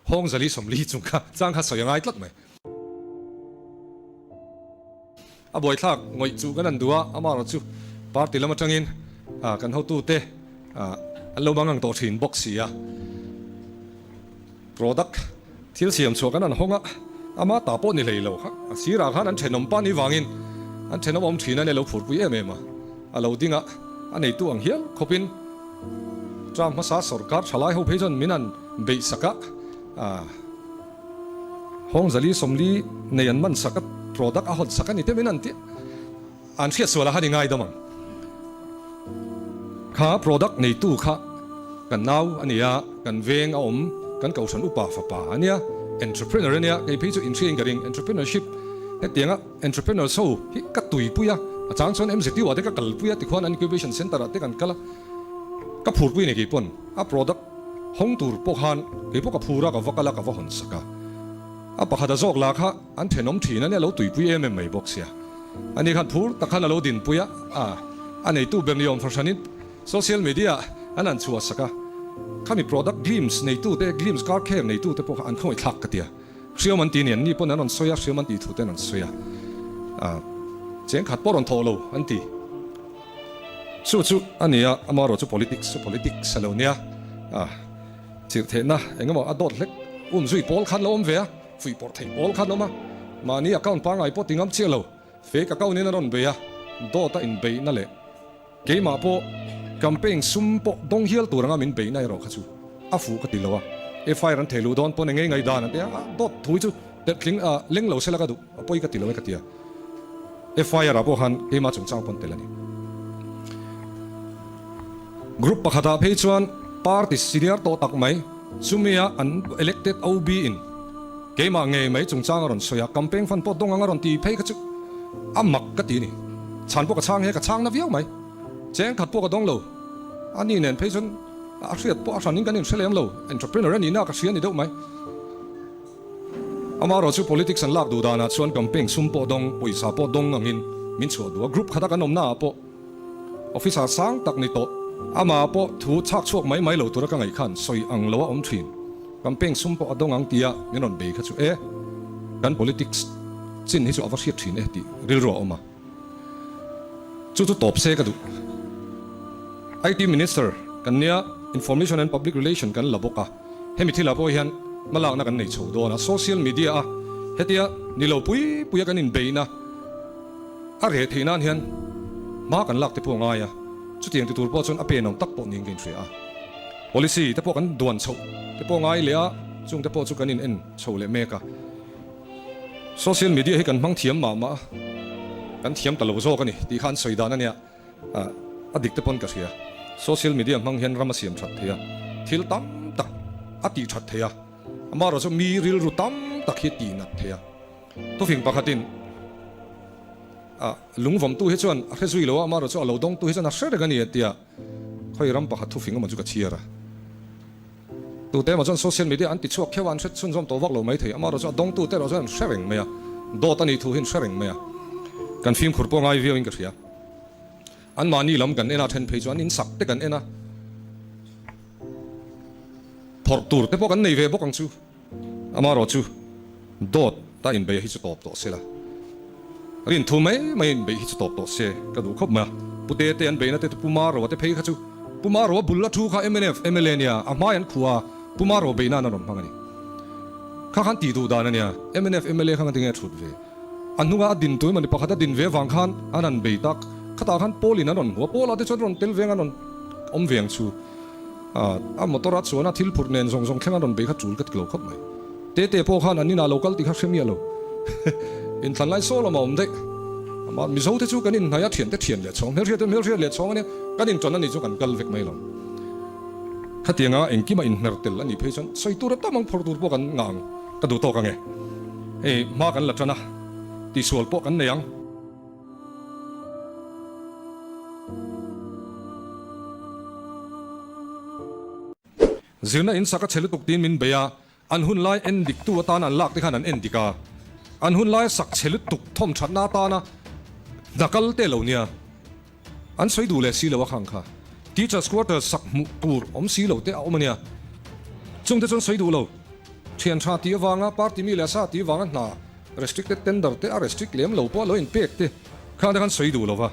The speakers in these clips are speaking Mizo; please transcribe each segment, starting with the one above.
Hawng zali 40 chung kha chang kha sawi a ngai tlat mai. A buaithlak ngawih chu kan an duh a, amaherawhchu party lam atangin kan hotute an lo mang ang tawh thin bawk si a. Product thil siam chhuah kan an hawng a, ama ta pawh ni hlei lo kha a sirah khan an thenawm pa ni vangin an thenawm awm thin a nia lo phurpui em em a, a lo ding a, a neitu ang hial khawpin term hmasa sorkar thalai ho phei chuan min an beih sak a. Hawng zali 40 nei an man sak a, product a hawn sak a ni te min an ti an hriat sual a han i ngaidam ang. Kha product neitu kha kan nau a nia, kan veng a awm, kan kohhran upa fapa a nia, entrepreneur a nia, kei phei chu inhriain ka ring, entrepreneurship hetianga entrepreneurs ho hi ka tuipui a, a chang chuan MZU ah te ka kalpui a tikhuan an incubation center ah te kan kal a, ka phurpui a ni kei pawn a product. Hawng tur pawh khan kei pawh ka phur a, ka va kal a, ka va hawn sak a. A pakhat a zawk lah kha an thenawm thin a nia, lo tuipui em em mai bawk sia. Ani khan phur tak khan a lo dinpui a, a neitu ber ni awm fahranin social media ah an han chhuah sak a. Khami product Glims neitu te, Glims car care neitu te pawh kha an khawngaih thlak ka ti a. Hriam an ti ni, anni pawn an rawn sawi a, hriam an tih thu te an rawn sawi a. Cheng khat pawh rawn thawh lo an ti. Chu chu a ni a, amaherawh chu politics chu politics a lo nia. Chirh theihna eng emaw a dawt hlek um zui pawl khan lo awm ve a, fuih pawrh theih pawl khan awm a, mahni account pangngai pawh ti ngam chiah lo, fake account in a rawn bei a, dawt a inbeihna leh keimah pawh campaign sum pawh dawng hial tur anga min beihna erawh kha chu a fuh ka ti lo a, FIR an thei luh dawn pawn eng ngei ngaidan an ti a, dawt thu hi chu tling leng lo sela ka duh, a pawi ka ti lo e ka ti a. FIR ah pawh khan keimah chungchang pawn tel a ni. Group pakhatah phei chuan party senior tawh tak mai chumia an elected OB in keimah ngei mai chungchang a rawn sawi a, campaign fund pawh dawng ang a rawn ti phei kha chu a mak ka ti a ni. Chhan pawh ka chhang he ka chhang na viau mai. Cheng khat pawh ka dawng lo. A ni nen phei chuan a hriat pawh a hranin kan inhre lem lo. Entrepreneur a nihna ka hria a ni deuh mai. Amaherawh chu politics an lak duh danah chuan campaign sum pawh dawng, pawisa pawh dawng angin min chhuah duh a, group khata kan awmnaah pawh officer sang tak ni tawh, amah pawh thu chhak chhuak mai mai lo tura ka ngaih khan sawi ang lo a awm thin, campaign sum pawh a dawng ang tia min rawn bei kha chu e, kan politics chin hi chu a va hriat thin e tih rilru a awm a, chu chu tawp se ka duh. IT Minister kan nia, Information and Public Relation kan la bawk a. Hemi thilah pawh hian hmalakna kan nei chho dawn a, social media a hetia ni lo pui puia kan inbeihna a reh theih nan hian hma kan lak te pawh a ngai a, chutiang ti tur pawh chuan a penawm tak pawh niin ka inhria a. Policy te pawh kan duan chhoh te pawh a ngai leh a, chung te pawh chu kan in en chho leh mek a. Social media hi kan hmang thiam mah mah a, kan thiam ta lo zawk a ni tih kha an sawi dan a nia. A dik te pawn ka hria. Social media hmang hian ram a siam that thei a, thil tam tak a tih that thei a, amaherawh chu mi rilru tam tak hi tih nat thei a. Thufing pakhatin a lungvawmtu hi chuan a hre zui lo a, amaherawh chu a lo dawngtu hi chuan a hre reng a ni a tia khawi ram pakhat thufing emaw chu ka chhiar a. Tute emaw chuan social media an ti chhuak kheuh a, an hre chhunzawm tawh vak lo mai thei. Amaherawh chu a dawngtu te erawh chuan an hre reng mai a, dawt a nih thu hi an hre reng mai a. Kan fimkhur pawh ngai viauin ka hria. An mahni lam kan en a, then phei chu an insak te kan en a, phawrh tur te pawh kan nei ve bawk ang chu. Amaherawh chu dawt a inbeih hi chu tawp tawh se la, rinthu mai mai inbeih hi chu tawp tawh se ka duh khawp mai a. Pu te te an beihna te chu Pu Maroa te phei kha chu Pu Maroa bul a thu kha mnf mla nia, a hmai an khuh a, Pu Maroa beih nan a rawn hmang a ni. Kha khan tih duh dan a nia, mnf mla kha ngatinge a thut ve. A hnunga a din tu emawni pakhat a din ve avang khan an han bei tak. Khatah khan Paul in an rawn hmu a, Paul ah te chuan rawn tel veng an rawn awm ve ang chu. A motor a chuan a thil phurh nen zawng zawng thleng an rawn bei kha tul ka ti lo khawp mai. Tete pawh khan an inah lo kal tih kha hre miah lo. Inthlan lai saw lamah awm daih. Amah Mizo te chu kan inhnaih a thiante thian leh chhawng, hmelhriat te hmelhriat leh chhawng a nia, kan inṭan a nih chu kan kal vek mai lo. Khatianga engkima inhmer tel a nih phei chuan sawi tur a tam ang phawrh tur pawh kan ngah ang. Ka duh tawk ang e. Hei hma kan la tan a, tihsual pawh kan nei ang. Zirna in sak a chhe lutuk tiin min bei a, an hun lai en dik tu atana an lak te khan an en dik a, an hun lai sak chhe lutuk thawm thatna atana hna kal te lo nia. An sawi duh leh si lo a khang kha. Teachers quarters sak hmuh tur awm si lo te a awm a nia. Chungte chuan sawi duh lo. Thian tha tih avanga party mi leh a sa tih avanga hna restricted tender te a restrict lem lo pawh a lo inpek te khan te khan sawi duh lova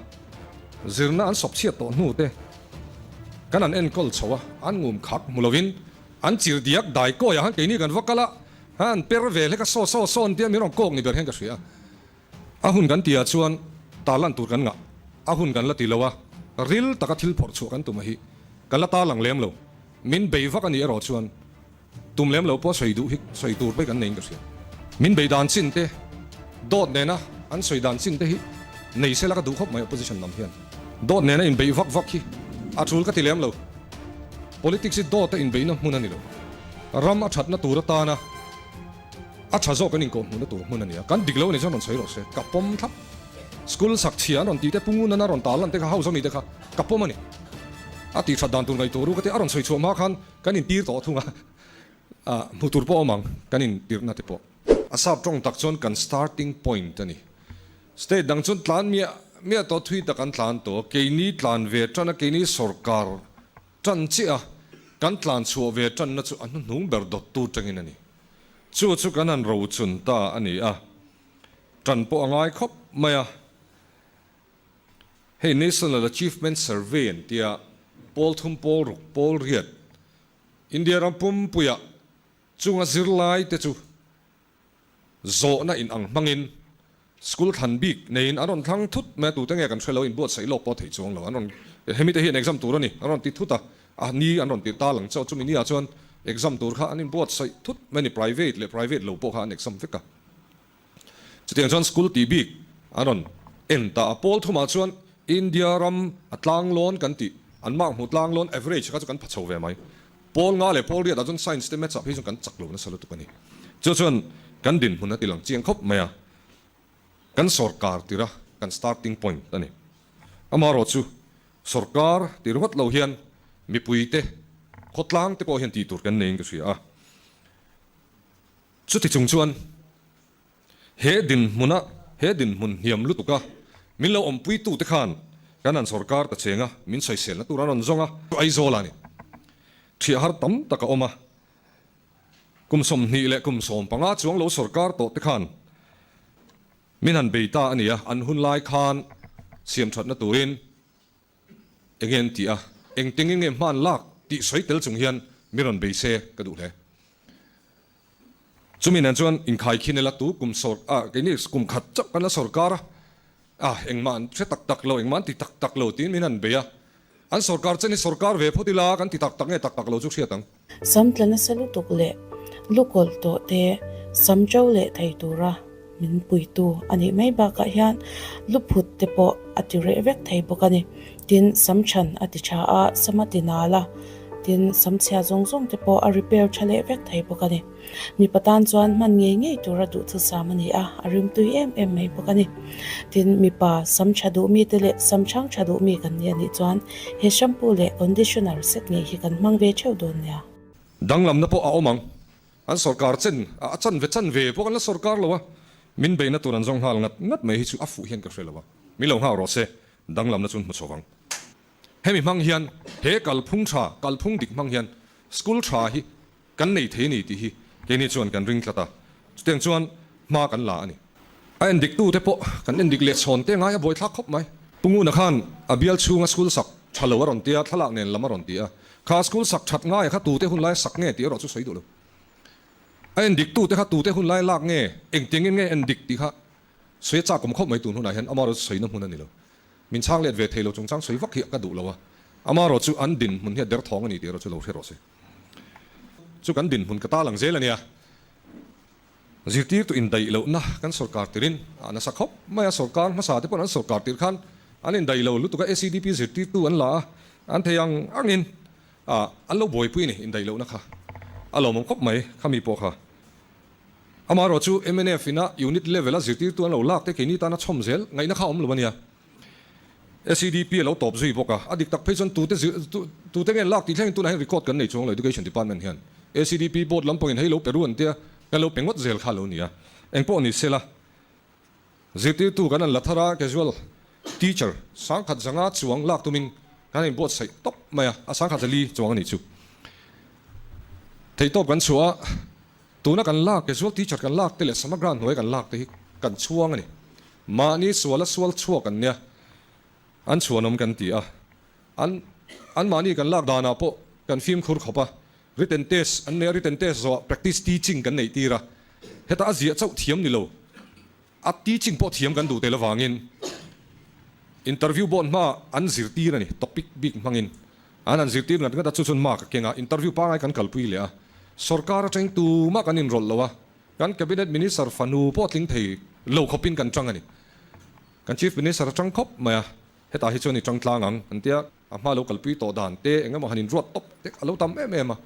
zirna an sawp chhiat tawh hnu te kan an enkawl chho a, an ngum khak hmu lovin an chir diak dai kawi ah khan keini kan va kal a, an per ve hlek a saw saw sawn tia min rawn kawk ni ber hian ka hria. A hun kan tihah chuan tarlan tur kan ngah, a hun kan la ti lo a, ril taka thil phawrh chhuah kan tum a hi kan la tarlang lem lo. Min bei vak a nih erawh chuan tum lem lo pawh sawi duh hi sawi tur pawh kan neiin ka hria. Min bei dan chin te, dawt nena an sawi dan chin te hi nei sela ka duh khawp mai opposition lam hian. Dawt nena inbeih vak vak hi a tul ka ti lem lo. Politics hi dawta inbeihna hmun a ni lo. Ram a thatna tur atana. A tha zawk an inkawh hmuhna tur hmun a ni a, kan dik lo a ni chuan rawn sawi rawh se, ka pawm thlap. School sak chhia an rawn tih te, Pu Ngunana rawn tarlan te kha, house ami te kha ka pawm a ni. A tih that dan tur ngaihtuah ru ka ti, a rawn sawi chhuah hma khan kan intir tawh thung a, hmu tur pawh awm ang kan intirhna te pawh. A sap tawng tak chuan kan starting point a ni. State dang chuan tlan miah miah tawh thui tak an tlan tawh a, keini tlan ve tan a, keini sorkar tan chiah a, kan tlan chhuah ve tanna chu a hnuhnung ber dawttu tangin a ni. Chu chu kan han rochun ta a ni a, tan pawh a ngai khawp mai a. Hei National Achievement Survey an tia, pawl thum pawl ruk pawl riat India ram pumpuiah chunga zirlai te chu zawhna in ang hmangin school thlan bik neiin an rawn thlang thut mai a, tute nge kan hre lo, inbuatsaih lawk pawh theih chuang lo, an rawn hemi te hian exam tur a ni, an rawn ti thut a, a ni an rawn tirh ta lang chauh, chumi niah chuan exam tur kha an inbuatsaih thut mai a ni, private leh private lo pawh kha an exam vek a, chutiang chuan school tih bik an rawn en ta a, pawl thumah chuan India ram a tlanglawn kan tih, an mark hmuh tlanglawn average kha chu kan pha chho ve mai. Pawl nga leh pawl riat ah chuan science te maths ah phei chuan kan chak lo nasa lutuk a ni. Chu chuan kan dinhmun a ti lang chiang khawp mai a, kan sawrkar tira kan starting point a ni. Amaherawh chu sawrkar ti ringawt lo hian mipui te, khawtlang te pawh hian tih tur kan neiin ka hria a. Chuti chung chuan He dinhmuna, he dinhmun hniam lutuka min lo awmpuitute khan kan han sawrkar ta cheng a, min sawiselna tur an rawn zawng a. Aizawl a ni. Thiah har tam tak a awm a. Kum 20 leh kum 15 chuang lo sawrkar tawh te khan min han bei ta a ni a, an hun lai khan siamthatna turin enge an tih a, engtengin nge hman lak tih sawi tel chung hian min rawn bei se ka duh hle. Chumi nen chuan inkhaikhin ila tu kum sawr ah keini kum khat chauh kan la sawrkar a, ah engmah an hre tak tak lo, engmah an ti tak tak lo tiin min han bei a, an sawrkar chen hi sawrkar ve phawt ila kan ti tak tak nge tak tak lo chu hriat ang. Sam tla nasa lutuk leh lukawlh tawh te sam to leh thei tura min puitu a nih mai bakah hian luphut te pawh a ti reh vek thei bawk a ni. Tin, sam chhan a ti tha a, sam a ti nal a, tin, sam chhia zawng zawng te pawh a repair tha leh vek thei bawk a ni. Mipa tan chuan hman ngei ngei tura duhthusam a ni a, a rimtui em em mai bawk a ni. Tin, mipa sam tha duh mite leh sam chhang tha duh mi kan ni a nih chuan he shampoo leh conditioner set ngei hi kan hmang ve theuh dawn nia. Danglamna pawh a awm ang. An sawrkar chen a chan ve chan ve pawh kan la sawrkar lo a, min beihna tur an zawng nghal ngat ngat mai hi chu a fuh hian ka hre lo a, min lo nghak rawh se, danglamna chu an hmu chho vang. Hemi hmang hian he kalphung tha, kalphung dik hmang hian school tha hi kan nei thei a ni tih hi keini chuan kan ring tlat a, chutiang chuan hma kan la a ni. A endik tute pawh kan endik leh chhawn te ngai a buaithlak khawp mai. Pu Nguna khan a bial chhunga school sak tha lo a rawn ti a, thlalak nen lam a rawn ti a. Kha school sak that ngaia kha tute hun lai sak nge tih erawh chu sawi duh lo. A endik tute kha tute hun lai lak nge, engtiangin nge endik tih kha sawi a chak awm khawp mai tun hunah hian amaherawh chu sawina hmun a ni lo. Min chhang let ve thei lo chungchang sawi vak hi ka duh lo a, amaherawh chu an dinhmun hi a derthawng a ni tih erawh chu lo hre rawh se. Chu kan dinhmun ka ta lang zel a nia. Zirtirtu indaih lohna kan sawrkar tirin a nasa khawp mai a, sawrkar hmasa te pawh an sawrkar tir khan an indaih lo lutuk a, SEDP zirtirtu an la a, an thei ang angin an lo buaipui a ni indaih lohna kha a lawmawm khawp mai khami pawh kha. Amaherawh chu mnf ina unit level a zirtirtu an lo lak te keini tana chhawm zel ngaihna kha a awm lo a nia. SEDP a lo tawp zui bawk a, a dik tak phei chuan tute zir tute nge lak tih thlengin tunah hian record kan nei chuang lo Education Department hian SEDP board lampangin hei lo pe ru an tia kan lo pe ngawt zel kha a lo ni a, engpawh ni sela zirtirtu kan han la thar a casual teacher sangkhat zanga chuang lak tumin kan inbuatsaih tawp mai a, a sangkhat zali chuang a nih chu theihtawp kan chhuah a. Tuna kan lak, casual teacher kan lak te leh Samagra hnuaia kan lak te hi kan chhuang a ni. Mahni suala sual chhuak an nia, an chhuanawm kan ti a. An anmahni kan lak danah pawh kan fimkhur khawp a, written test an nei a, written test zawhah practice teaching kan neih tir a, heta a ziah chauh thiam ni lo, a teaching pawh thiam kan duh tel avangin interview board hmaah an zirtir a ni, topic bik hmangin an han zirtir ngat ngat a, chu chuan mark a keng a, interview pangai kan kalpui leh a, sorkar atangin tumah kan inrawlh lo a, kan cabinet minister fanu pawh tling thei lo khawpin kan tang a ni, kan chief minister atang khawp mai a. Hetah hi chuan i tang tlang ang an tia, a hma lo kalpui tawh dan te eng emaw han inruat tawp te a lo tam em em a.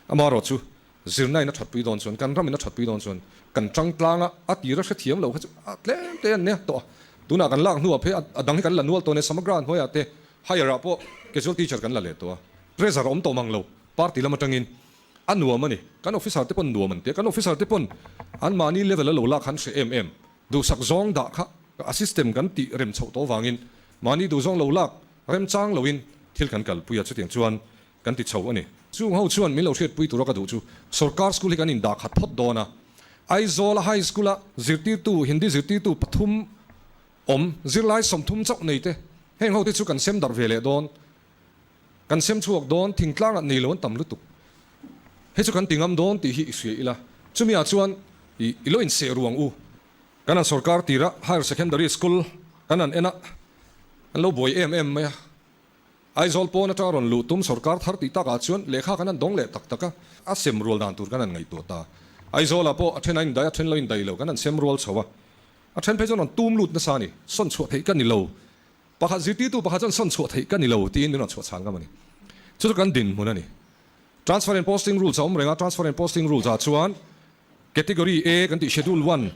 Amaherawh chu zirna in a thatpui dawn chuan, kan ram in a thatpui dawn chuan kan tang tlang a, a tira hrethiam lo kha chu a tlem te an nia tawh a. Tunah kan lak hnuah phei a dang hi kan la nual tawh nia, Samagra hnuaiah te higher ah pawh casual teacher kan la leh tawh a, pressure a awm tawh mang lo party lam atangin a nuam a ni. Kan officer te pawn nuam an tia, kan officer te pawn anmahni level a lo lak han hreh em em. Duhsak zawng dah kha a system kan tih rem chhoh tawh vangin mahni duhzawng lo lak remchang loin thil kan kalpui a, chutiang chuan kan ti chho a ni. Chung ho chuan min lo hriatpui tura ka duh chu sorkar school hi kan indah khat phawt dawn a, Aizawl-a high school-a zirtirtu, Hindi zirtirtu pathum awm, zirlai 30 chauh nei te, heng ho te chu kan sem darh ve leh dawn. Kan sem chhuak dawn, thingtlangah nei lo an tam lutuk. Hei chu kan ti ngam dawn tih hi i hria ila, chumi ah chuan i i lo inseh ruang u. Kan an sorkar tira Higher Secondary School kan an en a, an lo buai em em mai a. Aizawl pawn atanga rawn luh tum sorkar thar tih takah chuan lehkha kan an dawng leh tak tak a, a sem rual dan tur kan an ngaihtuah ta. Aizawlah pawh a then a indai a then lo indai lo kan an sem rual chho a, a then phei chuan rawn tum lut nasa a ni, sawn chhuah theih ka ni lo. Pakhat zirtirtu pakhat chuan sawn chhuah theih ka ni lo tiin min rawn chhuah chhan ngam a ni. Chu chu kan dinhmun a ni. Transfer and posting rules a awm reng a, transfer and posting rules ah chuan category A kan tih schedule one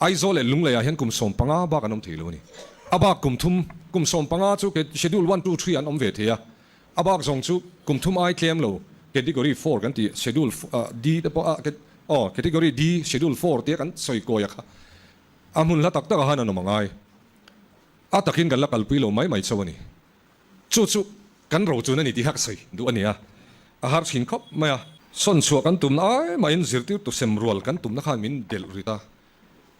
Aizawl leh Lunglei ah hian kum 15 bak an awm thei lo a ni. A bak kum thum, kum 15 chu schedule one, two, three an awm ve thei a, a bak zawng chu kum thum ai tlem lo category four kan tih schedule D te pawh a aw category D schedule four tia kan sawi kawi a kha a hmun hla tak tak ah han an awm a ngai. A takin kan la kalpui lo mai mai chauh a ni. Chu chu kan rochun a ni tih kha ka sawi duh a ni a, a har thin khawp mai a. Sawn chhuah kan tumna ai mahin zirtirtu sem rual kan tumna khan min delh rit a,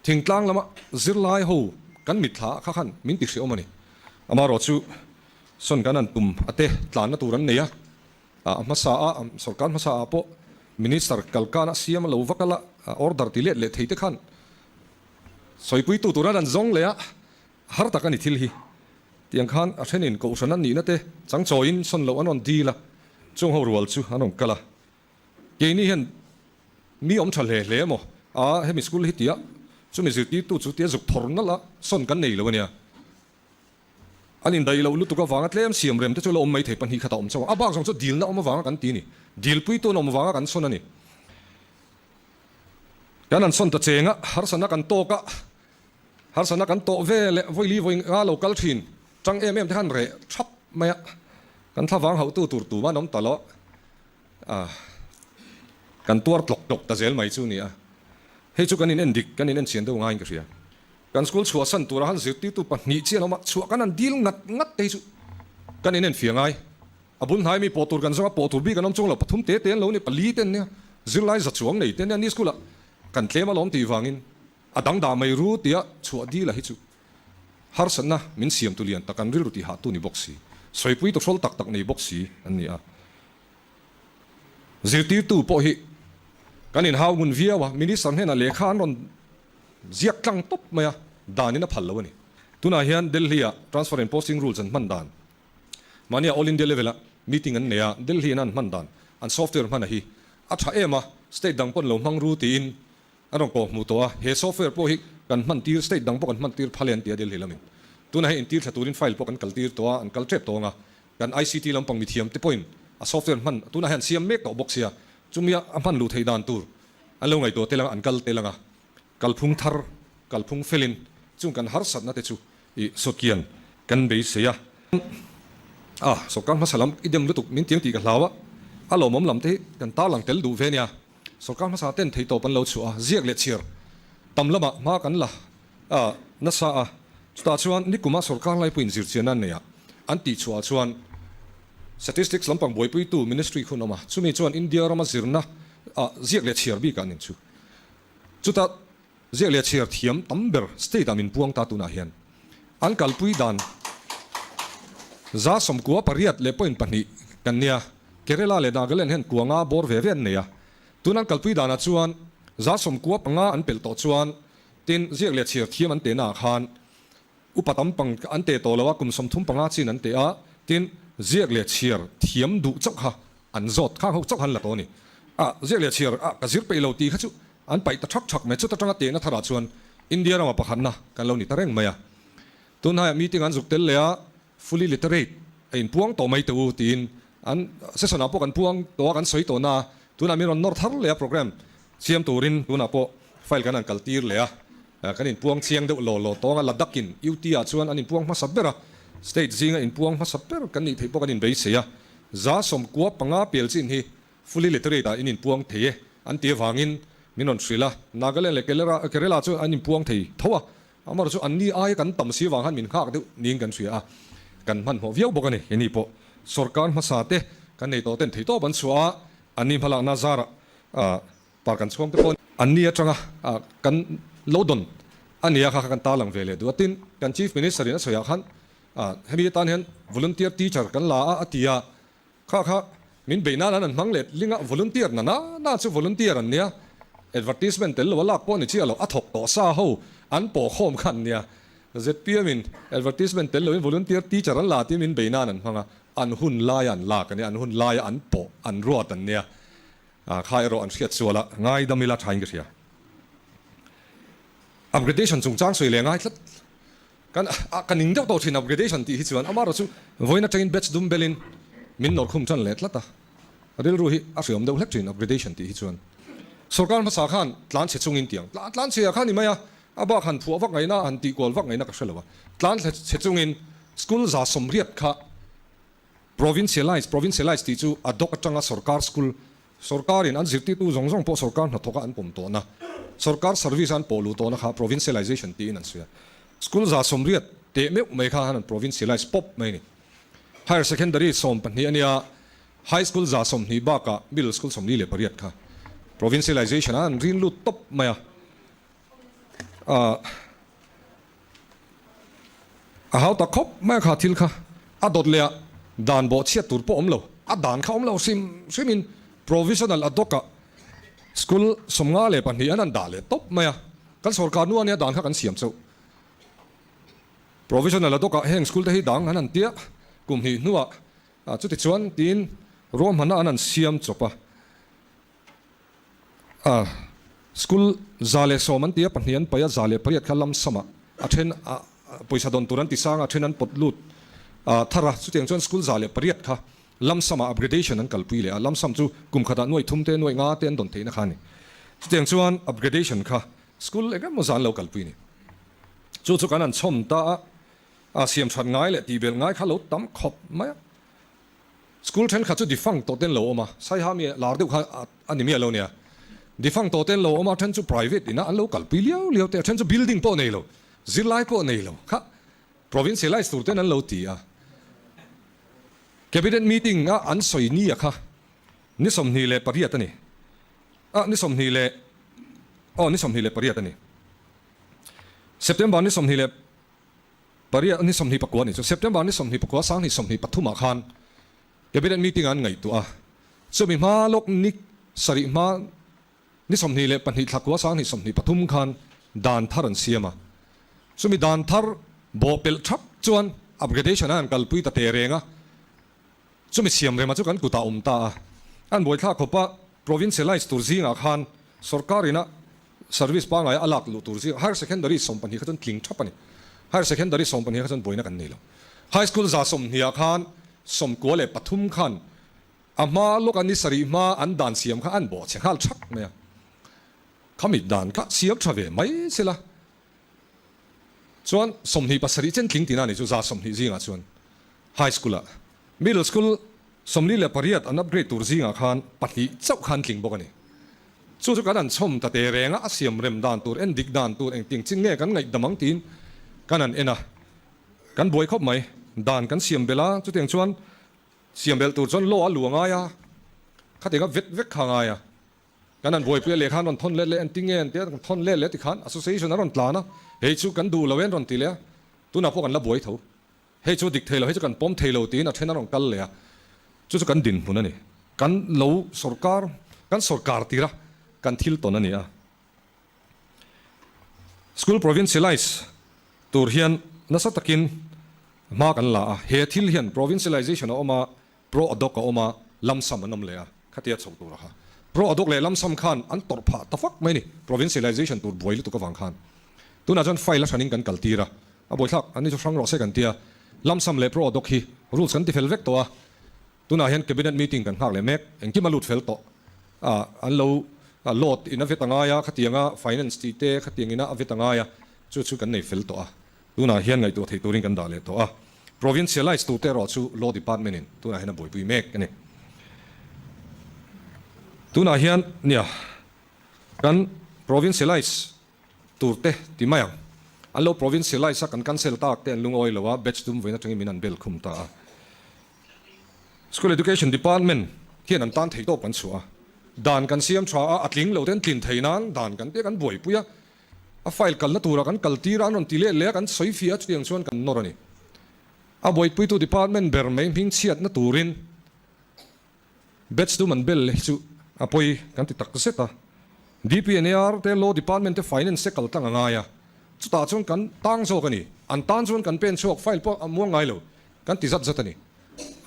thingtlang lama zirlai ho kan mitthla ah kha khan min ti hreawm a ni. Amaherawh chu sawn kan han tum a te tlanna tur an nei a, a hmasa a sorkar hmasa ah pawh minister kalkana siam a lo va kal a, order ti let leh thei te khan Sawipuitu tura an zawng leh a, har tak a ni thil hi. Tiang khan a thenin kohhran an nihna te changchawiin sawn loh an rawn dil a, chung ho rual chu an rawn kal a. Keini hian mi awm tha hle hle emaw a hemi school hi tia chumi zirtirtu chu tia zuk thawr nalh a sawn kan nei lo a nia. An indaih loh lutuk avanga tlem siam rem te chu la awm mai thei pahnih khat a awm chauh a, a bak zawng chu dilna awm avanga kan ti a ni. Dilpuitu an awm avanga kan sawn a ni. Kan an sawn ta cheng a, harsana kan tawk a, harsana kan tawh ve leh vawili vawi nga lo kal thin tang em em te khan reh thap mai a, kan thlavang hauhtu tur tum an awm ta lo a, kan tuar tlawk tlawk ta zel mai chu ni a, hei chu kan in en dik, kan in en chian deuh ngaiin ka hria. Kan school chhuahsan tura han zirtirtu pahnih chian awm a, chhuah kan han dil ngat ngat te hi chu kan in en fia ngai. A bul hnai mi pawh tur kan zawng a, pawh tur bik an awm chuang lo, pathum te te an lo ni, pali te an nia, zirlai za chuang nei te an nia, ni school ah kan tlem alawm tih vangin a dang dah mai ru tia chhuah dil a hi chu harsatna min siam tu lian tak an rilru tih hah tu ni bawk si, sawipui tu hrawl tak tak nei bawk si an ni a. Zirtirtu pawh hi kan inhau ngun viau a, Minister hnenah lehkha an rawn ziak tlang tawp mai a, danin a phal lo a ni. Tunah hian Delhi ah transfer and posting rules an hman dan Mahnia All India level a meeting an nei a, Delhi in an hman dan, an software hman a hi a tha em a, state dang pawn lo hmang ru tiin an rawn kawh hmuh tawh a, he software pawh hi kan hman tir, state dang pawh kan hman tir phal e an ti a Delhi lamin. Tunah hei intir thla turin file pawh kan kal tir tawh a, an kal tep tawh ang a, kan ICT lampang mithiam te pawhin a software hman tunah hian an siam mek tawh bawk sia, chumia a hman luh theih dan tur an lo ngaihtuah tel ang a, an kal tel ang a. Kalphung thar, kalphung felin chung kan harsatna te chu i sawtkian kan beisei a. A, sorkar hmasa lam i dem lutuk min tiang tih ka hlau a, a lawmawm lam te hi kan tarlang tel duh ve nia. Sorkar hmasa ten theitawp an lo chhuah a, ziak leh chhiar tam lamah hma kan la a nasa a, chutah chuan nikuma sorkar laipuiin zirchianna an nei a, an tih chhuah ah chuan Statistics lampang buaipuitu Ministry khun awm a, chumi chuan India rama zirna. Ah ziak leh chhiar bik ah nin chu. Chutah ziak leh chhiar thiam tam ber state ah min puang ta tunah hian an kalpui dan 98.2 kan nia. Kerala leh Nagaland hian kua nga bawr ve ve an nei a. Tun an kalpui danah chuan 95 an pelh tawh chuan tin ziak leh chhiar thiam an tehna ah khan Upa tam pang an teh tawh lo a, kum 35 chin an teh a, tin, ziak leh chhiar thiam duh chauh kha an zawt khang ho chauh han la tawh a ni. A, ziak leh chhiar a ka zir peih lo tih kha chu an paih ta thak thak mai. Chuta tanga tehna tharah chuan India rama pakhatna kan lo ni ta reng mai a. Tunhaiah meeting an zuk tel leh a, fully literate a inpuang tawh mai teh u tiin an session ah pawh kan puang tawh a, kan sawi tawh na a, tunah min rawn nawr thar leh a program siam turin tunah pawh file kan han kal tir leh a. Kan inpuang chiang deuh law law tawng a, Ladakh in UT ah chuan an inpuang hmasa ber a, state zinga inpuang hmasa ber kan nih theih pawh kan inbeisei a, 95 pel chin hi fully literate ah in inpuang thei e an ti avangin min rawn hrilh a, Nagaland leh Kerala chu an inpuang thei tho a, amaherawhchu chu anni aia kan tam si avang khan min nghak deuh niin kan hria a, kan hmanhmawh viau bawk a ni. Heni pawh sorkar hmasa te kan nei tawh ten theihtawp an chhuah a, anni hmalakna zarah Par kan chhuang te pawh an ni atanga kan lo dawn a nia kha kan tarlang ve leh duh a. Tin, kan Chief Minister in a sawiah khan hemi atan hian volunteer teacher kan la a a ti a, kha kha min beih nan an an hmang let ling a, volunteer na na na chu volunteer an nia, advertisement tel lo a lak pawh ni chiah lo, a thawk tawh sa ho an pawh khawm kha an nia. Zpm in advertisement tel loin volunteer teacher an la tih min beih nan an hmang a, an hun laia an lak a nia, an hun laia an pawh an ruat an nia. A kha erawh an hriat sual a, ngaidam ila thain ka hria. Upgradation chungchang sawi leh ngai tlat. Kan a ka ning deuh tawh thin upgradation tih hi chuan amaherawh chu vawiin atangin batch dum belin min nawr khum tan leh tlat a. Rilru hi a hriawm deuh hlek thin upgradation tih hi chuan. Sorkar hmasa khan tlan chhe chungin tiang tlan tlan chhe ah khan ni mai a, a bak han phuah vak ngaihna han tih kual vak ngaihna ka hre lo a. Tlan chhe chungin school 80 kha Provincialize, Provincialize tih chu a dawk atanga sorkar school, sorkarin an zirtirtu zawng zawng pawh sorkar hnathawka an pawm tawhna, sorkar service a an pawh luh tawhna kha provincialization tiin an sawi a. School 80 teh meuh mai kha han an provincialize pawp mai a ni. Higher Secondary 12 a nia, High School 20 bakah Middle School 48 kha provincialization a an rin lut tawp mai a. Ahh. A hau tak khawp mai a kha thil kha a dawt leh a, dan bawh chhiat tur pawh awm lo, a dan kha awm lo hrim hrim in provisional ad hoc ah school 52 an an dah leh tawp mai a, kan sorkar nu ania dan kha kan siam chauh. Provisional ad hoc ah heng school te hi dang an an tia kum hnih hnuah chuti chuan tiin ruahmanna an an siam chawp a. A, school 110 an ti a, pahnih an paih a, 108 kha lam samah a then a, pawisa dawn tur an ti sang a, a then an pawt lut a thar a, chutiang chuan school 108 kha lam samah upgradation an kalpui leh a, lam sam chu kum khatah nuaih thum te, nuaih nga te an dawn theihna kha a ni. Chutiang chuan upgradation kha school eng emaw zan lo kalpui a ni. Chu chu kan han chhawm ta a, a siam that ngai leh tihbelh ngai kha lo tam khawp mai a. School thenkhat chu defunct tawh ten lo awm a, Saiha mi lar deuh kha a ni miah lo nia. Defunct tawh ten lo awm a, then chu private ina an lo kalpui liau liau te a, then chu building pawh nei lo, zirlai pawh nei lo kha provincialize tur ten an lo ti a. Cabinet meeting a an sawi nia kha ni 28 a ni. A ni 20 leh aw ni 28 a ni. September ni 20 leh Pariat ni 29 ni chu September ni 29 2023 ah khan Cabinet meeting an ngaihtuah a, chumi hma lawk ni sarih hma ni 22 thla kua 2023 khan dan thar an siam a, chumi dan thar bawhpelh thap chuan upgradation a han kalpui ta teh reng a. Chumi siam rema chu kan kutah awm ta a, an buaithlak khawpa provincialize tur zingah khan sorkar ina service pangaia a lak luh tur zingah higher secondary 12 kha chuan tling thap a ni. Higher secondary 12 kha chuan buaina kan nei lo. High school 120 ah khan 93 khan a hma lawka ni sarih hma an dan siam kha an bawhchhe nghal thak mai a. Khami dan kha siam tha ve mai sela chuan 27 chen tling tina ni chu 120 zingah chuan High School ah Middle School 48 an upgrade tur zingah khan pahnih chauh khan tling bawk a ni. Chu chu kan han chhawm ta teh reng a, a siam rem dan tur, en dik dan tur engtiang chin nge kan ngaihdam ang tiin kan han en a, kan buai khawp mai. Dan kan siam belh a, chutiang chuan siam belh tur chuan law a lu a ngai a, khatianga vet vek kha a ngai a. Kan han buaipui a lehkha an rawn thawn let leh engtin nge an tia kan thawn let leh tikhan association an rawn tlan a, hei chu kan duh lo e an rawn ti leh a, tunah pawh kan la buai tho. Hei chu dik thei lo, hei chu kan pawm thei lo tiin a then an rawn kal leh a, chu chu kan dinhmun a ni. Kan lo sorkar, kan sorkar tira kan thil tawn a ni a. School provincialize tur hian nasa takin hma kan la a, he thil hian provincialization a awm a, Pro adawk a awm a, lamsam an awm leh a, khatia chho tur a ha. Pro adawk leh lamsam khan an tawrh phah ta fak mai a ni, provincialization tur buai lutuk avang khan. Tunah chuan file a hranin kan kal tir a, a buaithlak an ni chu hrang rawh se kan tia, lamsam leh pro adawk hi rules kan ti fel vek tawh a, tunah hian cabinet meeting kan nghak leh mek, engkim a lut fel tawh a, an lo load in a vet a ngai a, khatianga finance tih te khatiang ina a vet a ngai a, chu chu kan nei fel tawh a. Tunah hian ngaihtuah theih turin kan dah leh tawh a, Provincialise turte erawh chu Law Department in tunah hian a buaipui mek a ni. Tunah hian nia kan Provincialise turte ti mai ang, an lo Provincialise a kan cancel tak te an lungawi lo a, batch dum vawiin atangin min an bel khum ta a. School Education Department hian an tan theihtawp kan chhuah a, dan kan siam tha a, a tling lo te an tlin thei nan dan kan te kan buaipui a, A file kalna tura kan kal tir a, an rawn ti leh leh a, kan sawi fiah a, chutiang chuan kan nawr a ni. A buaipuitu department ber mai hming chhiatna turin batch dum an bel hi chu a pawi kan ti tak zet a. DPNAR te, Law Department te, Finance te kal tlang a ngai a, chutah chuan kan tang zawk a ni. An tan chuan kan pen chhuak, file pawh a muang ngai lo, kan ti zat zat a ni.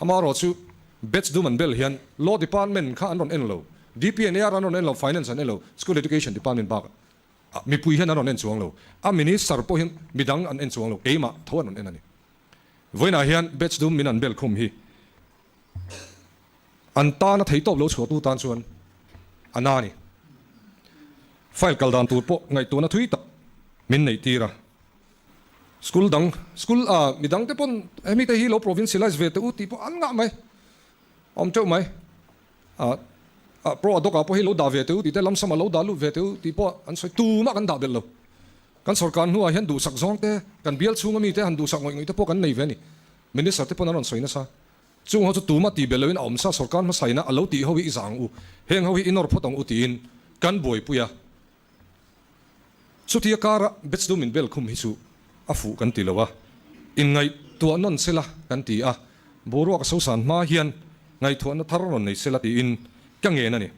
Amaherawh chu batch dum an bel hian Law Department kha an rawn en lo, DPNAR an rawn en lo, Finance an en lo, School Education Department bakah Mipui hian an rawn en chuang lo. A minister pawh hian midang an en chuang lo, keimah tho an rawn en a ni. Vawiinah hian batch dum min an bel khum hi an tana theitawp lo chhuahtu tan chuan a na a ni. File kal dan tur pawh ngaihtuahna thui tak min neih tir a. School dang, school a midang te pawn hemi te hi lo provincialize ve teh u tih pawh an ngah mai, awm teuh mai. Ah pro a dawkah pawh hi lo dah ve teh u tih te lamsam a lo dah lut ve teh u tih pawh an sawi tumah kan dah belh lo. Kan sorkar hnuah hian duhsak zawng te, kan bial chhunga mi te han duhsak ngawih ngawih te pawh kan nei ve a ni. Minister te pawn an rawn sawi nasa. Chung ho chu tumah tih belh loin a awm sa sorkar hmasaina a lo tih ho hi i zah ang u, heng ho hi i nawr phawt ang u tiin kan buaipui a. Chutia kara batch dum in bel khum hi chu a fuh kan ti lo a, inngaihtuah nawn sela kan ti a, boruak a sosan hma hian ngaihtuahna thar rawn nei sela tiin ka ngen a ni.